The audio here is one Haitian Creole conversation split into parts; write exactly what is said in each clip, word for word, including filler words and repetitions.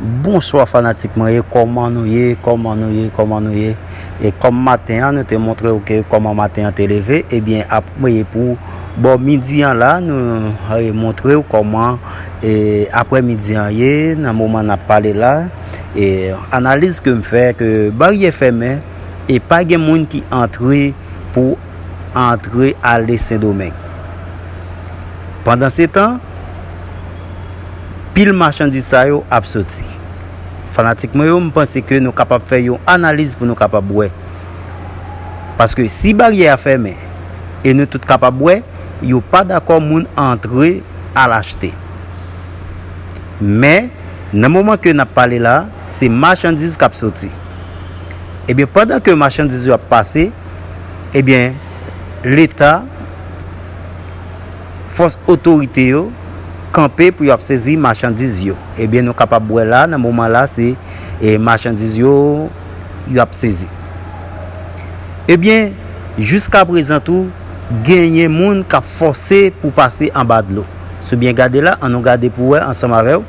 Bonswa fanatik mwen yo, kòman nou ye, kòman nou ye, kòman nou ye? E kòm maten an, nou te montre w ke kòman maten an te leve, ebyen, ap, mwen ye pou bò midi an la, nou, e, montre w kòman, e, aprè midi an ye, nan moman n ap pale la, e, analiz ke m fè, ke baryè fèmen, e pa gen moun ki antre pou antre ale Sendomeng. Pandansetan, pil machandiz sa yo ap soti. Fanatik mwen yo, m panse ke nou kapab fè yon analiz pou nou kapab wè. Paske si baryè a fèmen e nou tout kapab wè, yo pa dakò moun antre al achte. Men, nan moman ke n ap pale la, se machandiz k ap soti. Ebyen, pandan ke machandiz yo ap pase, ebyen, Leta, fòs otorite yo, kanpe pou y ap sezi machandiz yo. Ebyen, nou kapab wè la, nan moman la, se, e, machandiz yo, y ap sezi. Ebyen, jiska prezan tou, genyen moun k ap fòse pou pase anba dlo. Si w byen gade la, ann nou gade pou wè ansanm avè w,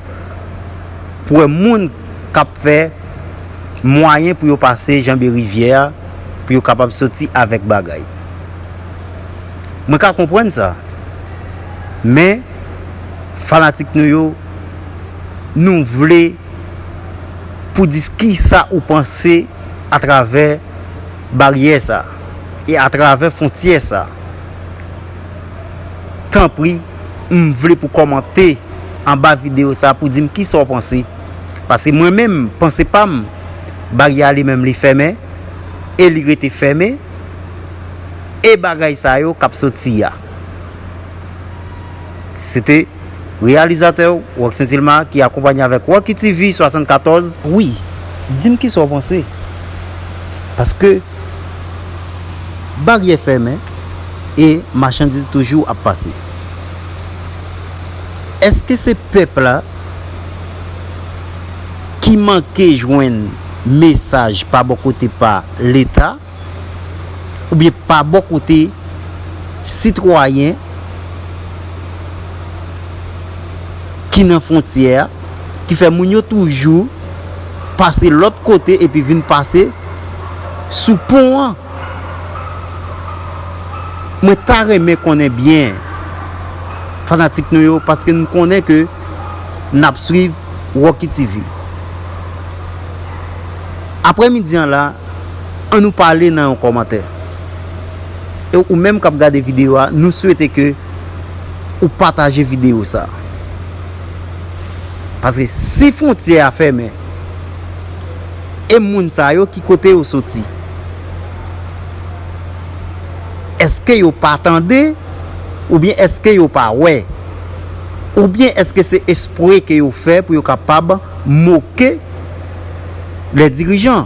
pou wè moun k ap fè mwayen pou yo pase janbe rivyè a, pou yo kapab soti avèk bagay. Mwen ka konprann sa. Men, fanatik nou yo, nou vle pou di kisa ou panse atravè baryè sa e atravè fwontyè sa. Tanpri, m vle pou kòmante anba videyo sa pou di m kisa w panse. Paske mwen menm, panse pa m, baryè a li menm li fèmen, e li rete fèmen, e bagay sa yo k ap soti a. Se te reyalizatè w, Rock Saint Hilma, ki akonpanye avèk Rocky T V swasannkatòz. Wi, di m kisa w panse. Paske baryè fèmen e machandiz toujou ap pase. Èske se pèp la ki manke jwenn mesaj pa bò kote pa Leta? Oubyen pa bò kote sitwayen ki nan fwontyè a, ki fè moun yo toujou pase lòt kote epi vin pase sou pon an. Mwen ta renmen konnen byen, fanatik nou yo, paske nou konnen ke n ap swiv Rocky T V. Aprè midi an la, ann nou pale nan yon kòmantè. E ou menm k ap gade videyo a, nou swete ke ou pataje videyo sa. Paske si fwontyè a fèmen, e moun sa yo ki kote yo soti? Èske yo pa tande? Oubyen èske yo pa wè? Oubyen èske se espre ke yo fè pou yo kapab moke lè dirijan?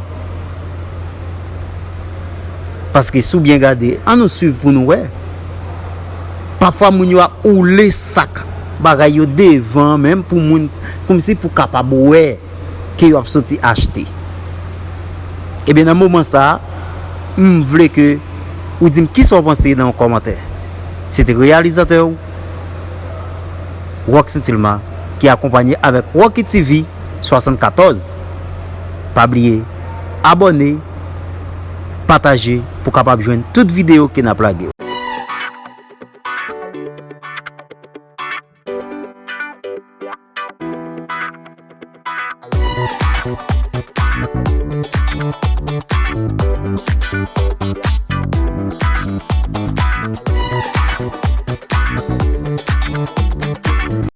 Paske si w byen gade, ann nou swiv pou nou wè. Pafwa moun yo ap woule sak bagay yo devan menm pou moun, kòmsi pou kapab wè ke yo ap soti achte. Ebyen, nan moman sa a, m vle ke ou di m kisa w panse nan yon kòmantè. Se te reyalizatè w, Rock Saint Hilma, ki akonpanye avèk Rocky T V swasannkatòz. Pa bliye abòne, pataje pou kapab jwenn tout videyo ke n ap lage yo.